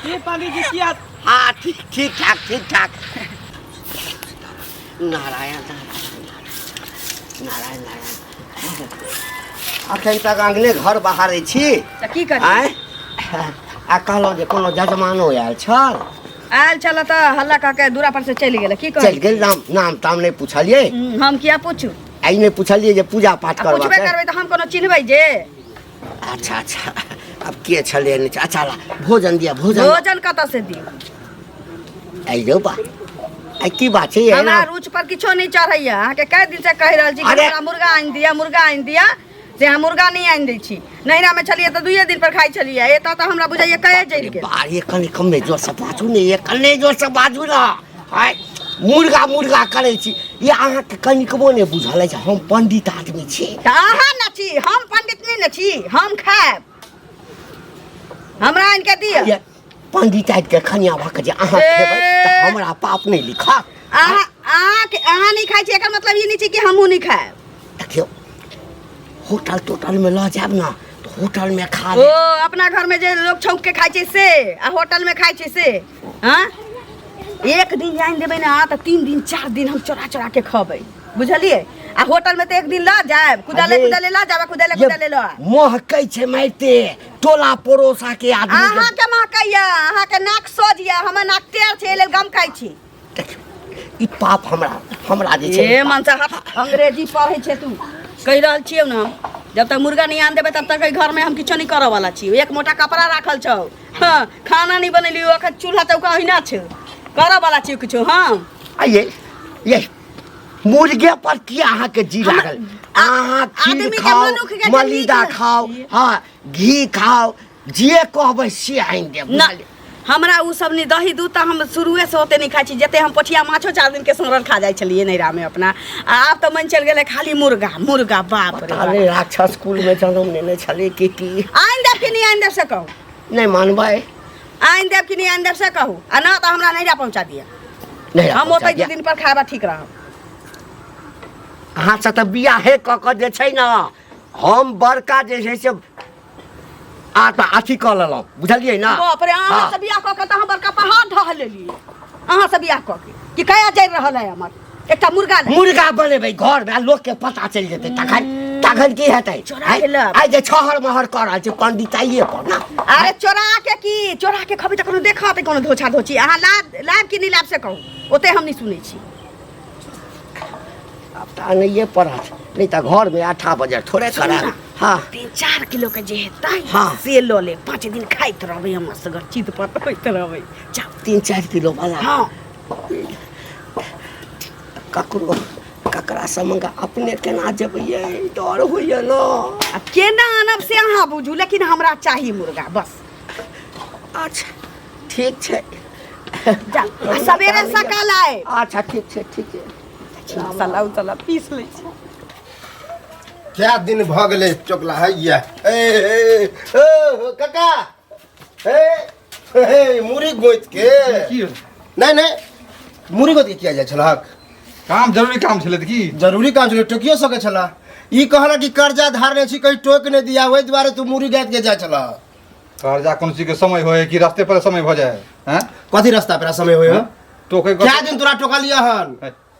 की पंडित जी की हाल? हाँ, ठीक ठीक ठाक, ठीक ठाक। नारायण नारायण नारायण नारायण। अखन तक अंगने घर बाहर छी। तऽ की करी? आँय, आ कहलहुँ जे कोनो जजमानो आयल छल? आयल छल तऽ हल्ला कऽ के दूरा पर से चलि गेल। की चलि गेल? नाम नाम ताम नहि पुछलियै? हम किया पूछू? आइ नहि पुछलियै जे पूजा पाठ करबा? पुछबे करबै तऽ हम कोनो चिन्हबै जे? अच्छा अच्छा, आब के छलै? नहि, अच्छा ला भोजन दिया, भोजन। भोजन कतऽ से दियौ? आइ यौ बा, आइ की बात छै? हमरा रुच पर किछो नहि चढ़ैया। अहाँके कए दिन से कहि रहल छी कि हमरा मुर्गा आनि दिअ, मुर्गा आनि दिअ, से अहाँ मुर्गा नहि आनि दै छी। नैहरामे छलियै तऽ दुइए दिन पर खाइ छलियै, एतऽ तऽ हमरा बुझाइया कए जरि गेल। बारे, कनि कमे जोरसँ बाजू ने, ये कने जोरसँ बाजू ने। आइ मुर्गा मुर्गा करै छी, ये अहाँके कनिकबो नहि बुझल अछि, हम पंडित आदमी छी। तऽ अहाँ न छी, हम पंडित नहि ने छी। हम खायब, हमरा आनि के दिअ। ये पंडित आबि के खनिया भऽ के जे अहाँ खेबै तऽ हमरा पाप नहि लिखत। अहाँ अहाँके अहाँ नहि खाइ छी, एकर मतलब ई नहि छै कि हमहूँ नहि खायब। देखियौ, होटल तोटल में लऽ जायब ने तऽ होटल में खा ओ लेब। अपना घर में जे लोग छौंक के खाइ छै से आ होटल में खाइ छै से? हाँ, एक दिन जानि देबै ने तऽ 3 दिन 4 दिन हम चोरा चोरा के खबै, बुझलियै? आ होटल में तऽ एक दिन लऽ जायब, कुदाले अरे, कुदाले लऽ जायब, आ कुदाले ये कुदाले लऽ आयब। महकै छै मारिते टोला पड़ोसा के आदमी के। अहाँके महकैया, अहाँके नाक सोझ यऽ, हमर नाक टेढ़ छै, एहि लेल गम खाइ छी। देखियौ, ई पाप हमरा हमरा जे छै। ए मनसा, अंग्रेजी पढ़ै छै तू। कहि रहल छियौ ने, जब तक मुर्गा नहि आन देबै तब तक एहि घरमे हम किछो नहि करऽ वाला छी। एक मोटा कपड़ा राखल छौ, हाँ, खाना नहि बनेलियौ अखन, चूल्हा चौका ओहिना छै। करऽ वाला छियौ किछो हम? आइए ये मुर्गे पर की अहाँके जी लागल? अहाँ खीर आदमी के खाउ, मनुख के जे मलिदा नीक खाउ, हाँ, घी खाउ, जे कहबै से आनि देब। ना, बुझलियै? हमरा उ सब नहि, दही दूध तऽ हम शुरुए से ओते नहि खाइ छी जते हम पोठिया माछो 4 दिन के सड़ल खा जाइ छलियै नैहरामे अपना। आ आब तऽ मन चलि गेलै खाली मुर्गा मुर्गा। बाप रे पता बाप। नहि राक्षस कुल में जन्म लेने छलै कि की। आनि देब कि नहि आनि देब से कहू। नहि मानबै? आनि देब कि नहि आनि देब से कहू, आ ना तऽ हमरा नैहरा पहुँचा दिअ। नैहरा हम पहुँचा ओतै 2 दिअ। दिन पर खायबा ठीक रहब। अहाँ से तऽ बियाहे कऽ कऽ जे छै ने हम बड़का जे छै से आ तऽ अथी कऽ लेलहुँ, बुझलियै ने? बाप रे, अहाँ से बियाह कऽ के तऽ हम बड़का पहाड़ ढह लेलियै। अहाँ से बियाह कऽ के कि कया जरि रहल है हमर एकटा मुर्गा लए। मुर्गा बनेबै घरमे आ लोकके पता चलि जेतै, तखन तखन की हेतै? चोरा के लाब। आइ जे छहर महर कऽ रहल छै पंडिताइए पर ने। अरे चोरा के की, चोरा के खबै तऽ कोनो देखत, कोनो धोछा धोछी। अहाँ लाब लाब कि नहि लाब से कहू, ओते हम नहि सुनै छी। आब तऽ आनैए पड़त, नहि तऽ घरमे आठा बजे थोड़े करायब। हाँ, 3-4 किलो के जे हेतै हाँ। से लऽ लेब, 5 दिन खाइत रहबै, हम असगर चित पर होइत रहबै। जाउ। 3-4 किलो वाला? हाँ। ककरो ककरासँ मंगा, अपने केना जेबै यै? डर होइए ने। आ केना आनब से अहाँ बुझू, लेकिन हमरा चाही मुर्गा बस। अच्छा ठीक छै। जा, आ सवेरे सकाल आए। अच्छा ठीक छै, ठीक छै। मसाला उसाला पीस लै छी। क्या दिन भऽ गेलै चोकला हैया। ए ए ओ काका, ए हे मुरी गोइत के की? नहीं नहीं, मुरी गोइत के किया जाइ छलहक? काम, जरूरी काम छलै तऽ की? जरूरी काम छलै, टोकियो सकै छलह। ई कहलक कि कर्जा धारने छी, कहीं टोक नहि दिया, ओहि दुआरे तू मुरी गाइत के जाइ छलह। कर्जा कोनो चीज के समय होय कि रास्ते पर समय भऽ जाए हैं? कथी रास्ता पर समय होय हो? टोके क्या दिन तोरा टोकलिया हन?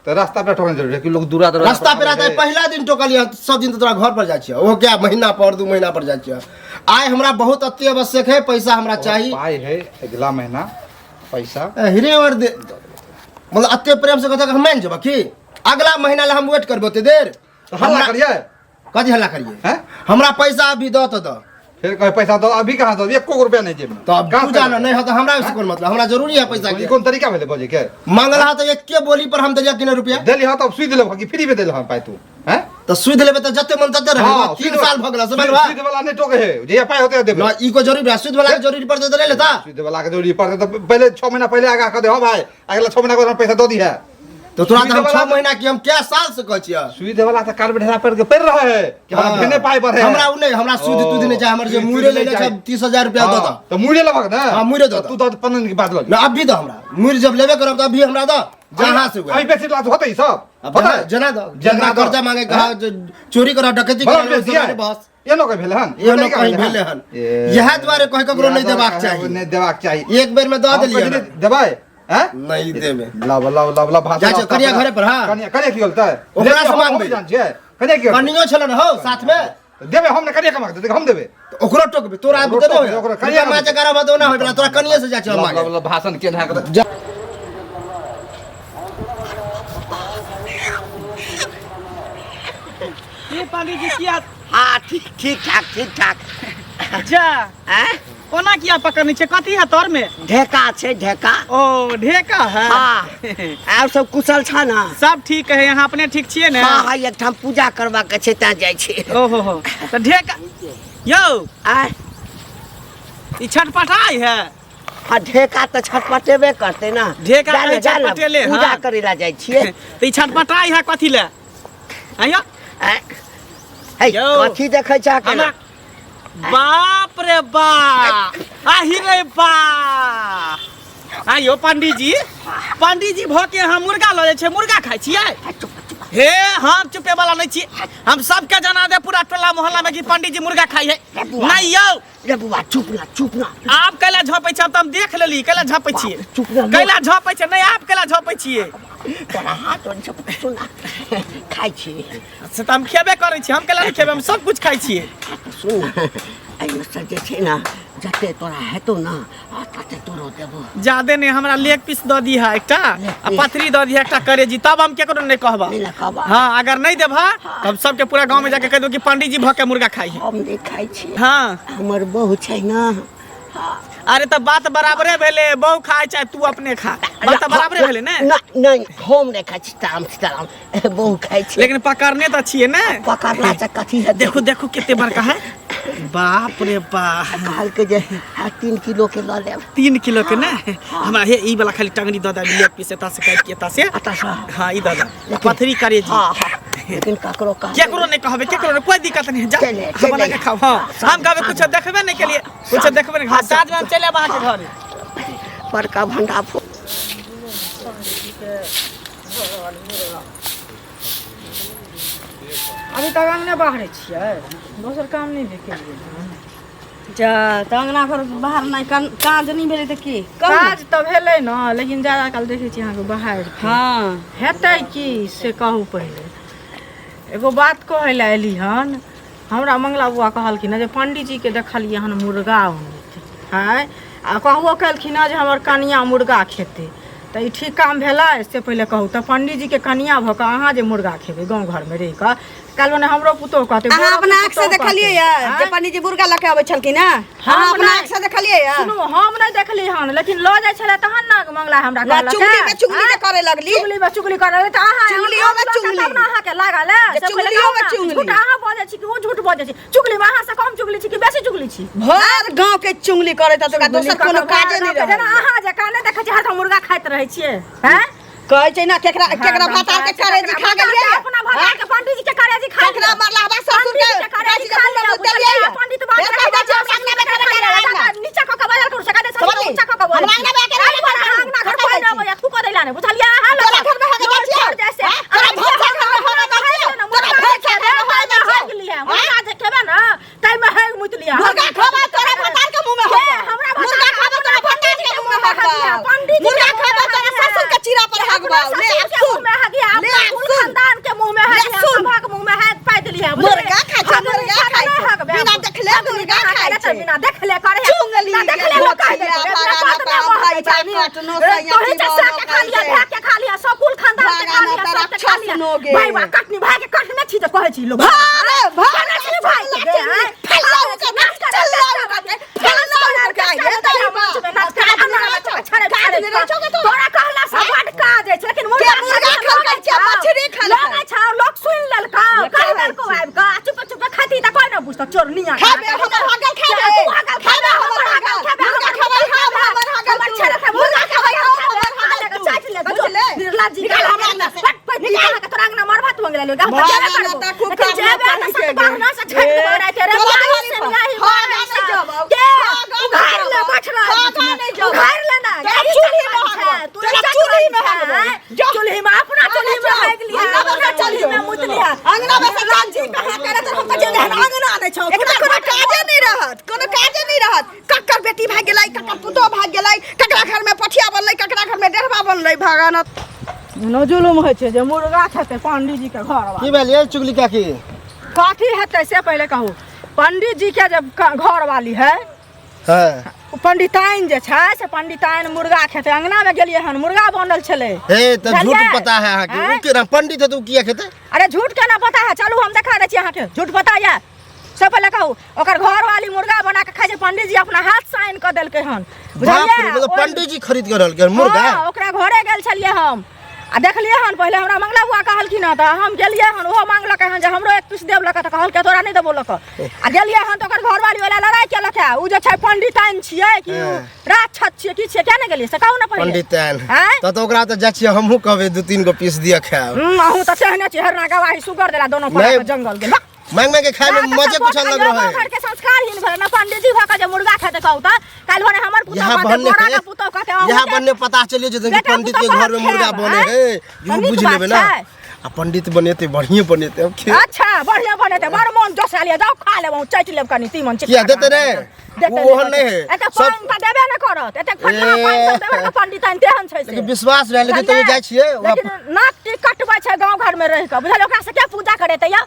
तऽ रास्ता पर टोकना जरूरी है कि लोग दूरा दरवाजा रास्ता पर पर आबै आता पहिला दिन टोकलिया, सब दिन तऽ तोरा घर पर जाइ छियै, ओहो क्या महीना पर 2 महीना पर जाइ छियै। आइ हमरा बहुत अत्यावश्यक है, पैसा हमरा चाही। पाइ है अगला महीना पैसा। ए, हिरे और दे, मतलब अत्ते प्रेम से कहता हम मान जेबा की अगला महीना ला हम वेट करबो ओते देर? तऽ हल्ला करियै? कथी हल्ला करियै? हैं? हमरा पैसा अभी दऽ तऽ दऽ। फिर कहे पैसा दो, अभी कहाँ दो? एको रुपया नहीं जेब में। तो अब कहाँ तू से जाना नहीं हो तो हमरा से कोन मतलब, हमरा जरूरी है पैसा ई के। कोन तरीका भेलै बजै के? मांगल हा तो एके बोली पर हम देलिया किने रुपया। देली हाँ, तब सुई देले कि फ्री में देले हम पाइ तू हैं? तो सुध लेबे तो जते मन तते रहे। हाँ, 3 साल भ गेला समझ बा। सुई वाला नहीं टोके है, जे पाइ होते देबे। ना, ई को जरूरी बा, सुध वाला के जरूरी पड़ते तो ले लेता। सुई वाला के जरूरी पड़ते तो पहले 6 महीना पहले आगा कह दे, हो भाई अगला 6 महीना के बाद हम पैसा दो दी है। तो तोरा तो हम सुई 6 वाला महीना की हम क्या साल से कहै छियै। सुई वाला तो कान में ढेरा पड़ के पड़ रहा है कि हमरा हाँ। भेने पाइ पर है। हमरा उ नहीं, हमरा सुध ओ, तुध नहीं चाहे, हमर जे सुध मुरे तुध लेने नहीं छै चाही। 30,000 रुपया दऽ हाँ, दऽ। तो मुड़े लेबक ना? हाँ, मुड़े दऽ दऽ। तू दऽ 15 दिन के बाद लऽ ना, अभी दऽ हमरा मुर, जब लेबे करब तऽ अभी हमरा दऽ। जहाँ से हुए। अहीं बेसी लाज होतै ई सब अब होतै? जना जना दो जना जना दो। कर्जा मांगे कहा जो चोरी करा डकैती बड़ा करा बेसी है। बस एनो के भेल हन एनो कहीं भेले हन इएह दुआरे कहीं ककरो नहीं देबाक चाही नहीं देबाक चाही एक बेर में दऽ हम देलियै कहै छी, देबै हैं नहीं देबै लाव लाव लाव लाव भात जाइ छौ, कनिया घरे पर, हाँ। कनिया कनिया की होलतै ओकरा से मांगबै। जान छियै कनिया की होलतै? कनियो छलन हो साथ में देबै हम ने कनिया के मांगतै हम देबै तऽ ओकरो टोकबै तोरा आबि ओकरो देबो टोकबै, ओकरो कनिया कनिया माँ जकारा बात ओना होय बला तोरा कनिये से जाइ छौ लाव मांगे लाव लाव भाषण केना के ये पंडित जी किया हाँ ठीक ठीक ठाक ठीक ठाक जा आँय कोना किया पकड़ने छै कथी है तोर में ढेका छै ढेका ओ ढेका है हाँ आर सब कुशल छ ने सब ठीक है यहाँ अपने ठीक छियै ने हाँ हाँ एकठाम पूजा करबाक छै तैं जाइ छी ओहो हो तऽ ढेका यौ आँय ई छटपटाई है हाँ ढेका तऽ छटपटेबे करतै ने ढेका जा ने, कहै जा ने, छटपटेले, पूजा हाँ। करै ला जाइ छियै तऽ ई छटपटाई है कथी ले आइयो आँय हे यौ। कथी देखै छह केना हमरा बाप रे बाप आही रे बाप आइयो पंडीजी पंडीजी भऽ के हम मुर्गा लऽ जाइ छै मुर्गा खाइ छियै हे हम चुपे वाला नहीं छी हम सबके जना दे पूरा टोला मोहल्ला में कि पंडीजी मुर्गा खाइ है नहीं यौ रे बुआ चुप ना चुप ना आप कैला झपै छै हम तऽ हम देख लेली कैला झपै छियै चुप ना कैला झपै छै नहीं आप कैला झपै छियै तोरा हाथ ओन सब सुना खाइ छी से तऽ हम खेबे करै छी हम कैला नहि खेबै हम सब कुछ खाइ छियै सुन एहिमे जे छै ने जते तोरा हेतौ ने आ तते तोरो देबो जादे नहीं हमरा लेग पीस दऽ दीहा एकटा आ पथरी दऽ दीहा एकटा करेजी तब हम केकरो नहीं कहबा नहीं ना कहबा। हाँ अगर नहीं देबा तब सबके पूरा गांव में जाके कह दो कि पंडित जी भऽ के मुर्गा खाई है हम नहि खाइ छी हाँ हमर बहू छै ने अरे तऽ बात बराबरे भेलै बहु खाय चाहे तू अपने खा बात तऽ बराबरे भेलै ने नहि नहि हम नहि खाइ छी ताम सीताराम बहु खाइ छी लेकिन पकड़ने तऽ छियै ने पकड़ला से कथी हेतै देखो देखो कते बड़का है बाप रे बाप कहलकै जे हाँ, 3 किलो के लऽ लेब 3 किलो के ने हमरा हे ई वाला खाली टंगड़ी दऽ दे लेग पीस एतऽ से काटि के एतऽ से एतऽ से? हाँ ई दऽ दे पथरी करेजी हाँ हाँ लेकिन ककरो कह केकरो नहीं कहबे केकरो नहीं कोई दिक्कत नहीं है जा चले, हम बना के चले। खाओ हाँ हम कहबे कुछ देखबे नहीं के लिए कुछ देखबे नहीं हाँ साँझ में हम चले आब अहाँके घरे बड़का भंडा फो अभी तक अंगने बाहरे छियै दोसर काम नहि भेल केलियै हन। जा तऽ अंगना घर बाहर नहि काज नहि भेलै तऽ की कहू ने। काज तऽ भेलै ने लेकिन ज्यादा काल देखै छी अहाँके बाहर हँ हेतै की से कहू पहिले एगो बात कहै लए एली हन हमरा मंगला बुआ कहलखिन हँ जे पंडीजीके देखलियै हन मुर्गा अनैत आँय आ कहबो केलखिन हँ जे हमर कनिआँ मुर्गा खेतै तऽ ई ठीक काम भेलै से पहिले कहू तऽ पंडीजीके कनिआँ भऽ कऽ अहाँ जे मुर्गा खेबै गाँव घरमे रहि कऽ काल्हि मने हमरो पुतोहु कहतै अहाँ बड़ो अपना आँख से पुतोहु देखलियै कहतै। या जे आँय? पंडीजी मुर्गा लऽ के अबै छलखिन हँ अहाँ अपना नहि। आँख से देखलियै या सुनू हम नहि देखली हन लेकिन लऽ जाइ छलै तहन ने मंगला हमरा ना कहलक चुगली में चुगली जे आँय? करे लगली चुगली में चुगली करे लगली तऽ अहाँ चुगलियो में हम लऽ कऽ चुगली। तब ने अहाँके लागल है जे से पहिले चुगलियो कहू में ने, चुगली। झूठ अहाँ बजै छी कि ओ झूठ बजै छी चुगली में अहाँ से कम चुगली छी कि बेसी चुगली छी भर गांव के चुगली करे त तोरा दोसर कोनो काजे नहि जेना रहे अहाँ जे नहि देखै छी हरदम मुर्गा खाइत रहै छियै हैं कहै छै ने केकरा केकरा भाता के करेजी खा गेलियै अपना भाता के पंडित जी के करेजी खा केकरा मरला हवा ससुर के पंडित के करेजी करेजी खा के लिअ, देलियै बुझलियै? पंडित बात फेर कहै छै हमरा अंगना में करे करे अंगना नीचा कऽ के बाजल करू सका दे समझली? ऊँचा कऽ के बोलै हमरा अंगना में आके अरे नहीं हमरा अंगना घर कतऽ कोइ जाइ नहि छी? अबैया थूको दैला नहि बुझलियै अहाँ तोरा घर में हगे जाइ छियौ? जैसे हाँ? तोरा भैंसा घर में हगे जाइ छियौ? तोरा भैंसा घर में हगे जाइ छियौ? मुर्गा जे खेबै ने ताहिमे हेग मुति लिअ मुर्गा खेबै तोरा भतार के मुंह में हे, हगबौ। हमरा मुर्गा खेबै तोरा भतार के मुंह में हगबौ। पंडित जी मुर्गा के मुंह खेबै में तोरा हगिया। ससुर के चीरा पर हगबौ। ले ससुर आब के सुन। मुंह में हगिया, ले अपना आब कुल सुन। खानदान के मुंह में ले हगिया, सुन। सभक मुंह में हेग पाइ देलियै बुझलियै? मुर्गा खाइ छै, हम मुर्गा खाइ नहि छै। हगबै। बिना देखले मुर्गा खाइ तऽ छै। बिना देखले करे है। चुंगली बिना देखले लोक कहि धोतिया, देतौ, बिना भाड़ा बात नहि नता, बहकै भाई छै। कटनो, ए, सैया तोही चिबौनो चचा के खा लिया, कहै छै। भाय के खा लिया, सब कुल खानदान के खा भाड़ा लिया, नता, सबके खा लिया। राक्षस नोगे। भाई बा कटनी भाई के कटने छी तऽ कहै छी लोक। भारे, भारे, कटने छी भाई के, चुंगली, आँय? फैलाउ के, नाच कर, चलाउ के, फैलाउ के, हे दाई बा। काज नहि रहै छौ कतौ? तोरा कहला से बड काज अछि लेकिन मुर्गा के मुर्गा खेलकै, के मछरी खेलकै? लगै छौ लोक सुनि लेलकौ कहि देलकौ आबि कऽ आ चुप चुप खाती तऽ कोइ न बुझतौ चोरनिया खेबे हमर हगल खेबे। तू हगल खेबे हमर हगल। खेबे मुर्गा खेबै हम, हमर हगल हमर तू। छेड़ा खेबे मुर्गा खेबै हम, हमर हगल तू। चाटि ले बुझले? निर्लज्ज जी निकाल हमरा अंगना से। पट पट निकाल के तोरा अंगना मरबा तू अंगना ले हम मारा जेबे ना करबो ता खूब लेकिन काम जेबे ना तऽ करी सत के बारना से छाटि देबो राति रे तोरा बाहर दुआरी से पर। निगाही हाँ, मारै गाने छै। जबौ। के हाँ, गाने उघारि ले जबौ। बैठ रह हाँ, गाने जबौ। उघारि ले ना तोरा चूल्ही में हगबौ। तोरा चूल्ही में हगबौ। जो छौ एकरा कोनो काजे नहि रहत, कोनो काजे नहि रहत। ककर बेटी भागि गेलै, ककर पुतोह भागि गेलै, ककरा घर में पठिया बनलै, ककरा घर में डेढ़बा बनलै, भगवान। एहनो जुलुम होइ छै जे मुर्गा खेतै पंडीजी के घर की भेल ये चुगली काकी? कथी हेतै से पहिले कहू। पंडीजी के जे घर वाली है, हाँ। ओ पंडिताइन जे छै से पंडिताइन मुर्गा खेतै। अंगना में गेलियै हन, मुर्गा बनल छलै। हे तऽ झूठ बुझलियै? पता है अहाँके। आँय? ओ केना पंडित है तऽ ओ किया खेतै? अरे झूठ केना पता है? चलू हम देखा दै छी अहाँके, झूठ पता यऽ। से पहिले कहू, ओकर घरवाली मुर्गा बना के खाइ छै, पंडीजी अपना हाथ से आनि कऽ देलकै हन। बाप बुझलियै? रे, मतलब पंडीजी खरीद के रहलकै हन मुर्गा? हँ, ओकरा घरे गेल छलियै हम आ देखलियै हन। पहिले हमरा मंगला बुआ कहलखिन हँ तऽ हम गेलियै हन, ओहो मांगलकै हन जे हमरो एक पीस देब लऽ कऽ, तऽ कहलकै तोरा नहि देबो लऽ कऽ। आ गेलियै हन तऽ ओकर घरवाली ओला लड़ाइ केलक है। ओ जे छै पंडिताइन छियै कि उ राक्षस छियै, की छियै, किया नहि गेलियै से कहू ने पहिले। पंडिताइन? आँय? तऽ ओकरा तऽ जाइ छियै हमहूँ कहबै दू तीन गो पीस दिअ खायब। अहूँ तऽ तेहने छियै, हरना गवाही सुगर देला दोनो नहि। पर जंगल गेल। मांग मांग के खाय में मजे कुछ अलग रहे। घर के संस्कारहीन भेलै ना पंडीजी भऽ के जे मुर्गा खेतै। कहू तऽ काल्हि भने हमर पुतहु यहाँ कहतै, बनने बोरा के के पुतहु कहतै, अहूँ यहाँ के बनने पता चलिए जे कि बेटा पंडित के पुतहु घर में मुर्गा खायब, बने आँय? है, तऽ you नीक बुझ बात लेबे ना। छै। आ पंडित बनेते बढ़िए बनेते अब खे। अच्छा बढ़िया बनेतै, बड़ मोन जोसायल यऽ, जाउ खा लेब, अहूँ चाटि लेब कनि तीमन चिकना किया देतै बना रे? देब। देतै ओ ओहन नहि है। एते सब- पानि तऽ देबे नहि करत, एते फटला ए। पानि तऽ देबे नहि, पंडित तेहन छै से। लेकिन विश्वास रहे, लेकिन तैयो जाइ छियै ओकरा। लेकिन नाक टीक कटबै छै गाँव घर में रहि कऽ, बुझल? ओकरा से के पूजा करेतै यऽ?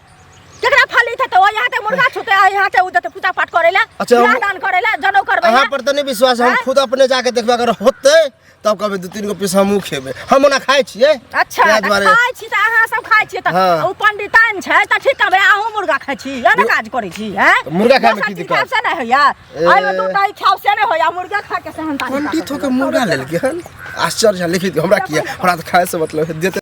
केकरा फलित हेतै? ओ यहाँ ते मुर्गा छूते आ यहाँ ते उ जेतै पूजा पाठ करै लए, अच्छा, बियाह दान करै लए, जनउ करबै अहाँ लए। पर तऽ नहि विश्वास, हम आँय? खुद अपने जाके देखबै, अगर होतै तब कहबै दू तीन गो पीस हमहूँ खेबै। हम ओना खाइ छियै। अच्छा ताहि तऽ दुआरे। खाइ छी तऽ अहाँ सब खाइ छियै तऽ हाँ। ओ पंडिताइन छै तऽ ठीक कहबै, अहूँ मुर्गा खाइ छी, इएह ने काज करै छी? हैं? तऽ मुर्गा खाइमे दोसर की चीज दिक्कत? खायब से नहि होइया, एहिमे दू टा खायब से नहि होइया, मुर्गा खा के सेहनता नहि पंडित होके मुर्गा लेलकै हन, आश्चर्य है। लेकिन हमरा किया, हमरा तऽ खाय से मतलब है, देतै।